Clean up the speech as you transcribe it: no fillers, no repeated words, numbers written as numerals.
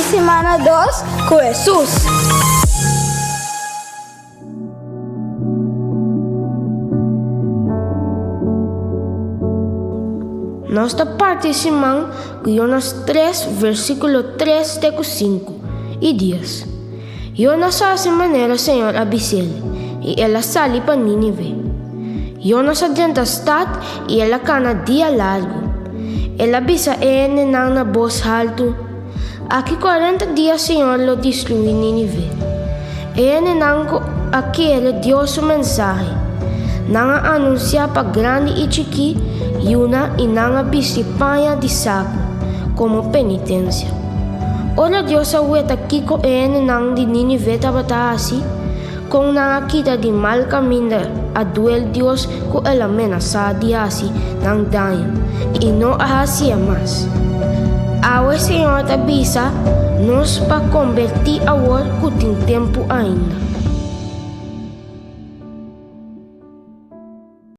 Parti simana dos ku Hesus. Nos ta parti siman ku Jonas tres, versíkulo tres te ku sinku i dies. Jonas a hasi manera Señor a bis'el, i el a sali pa Nínive. Jonas a drenta stat i el a kana dia largu. El a bisa e hendenan na bos haltu, Aki kuarenta dia Señor lo destruí Nínive. E hendenan ku a kere Dios su mensahe. Nan a anunsiá pa grandi i chikí yuna i nan a bisti paña di saku komo penitensia. Ora Dios a weta kiko e hendenan di Nínive tabata hasi, Kon nan a kita di mal kaminda a duel Dios ku el a menasá di hasi nan daño i no a hasié mas. Awe Señor ta bisa nos pa kombertí awor ku tin tempu ainda.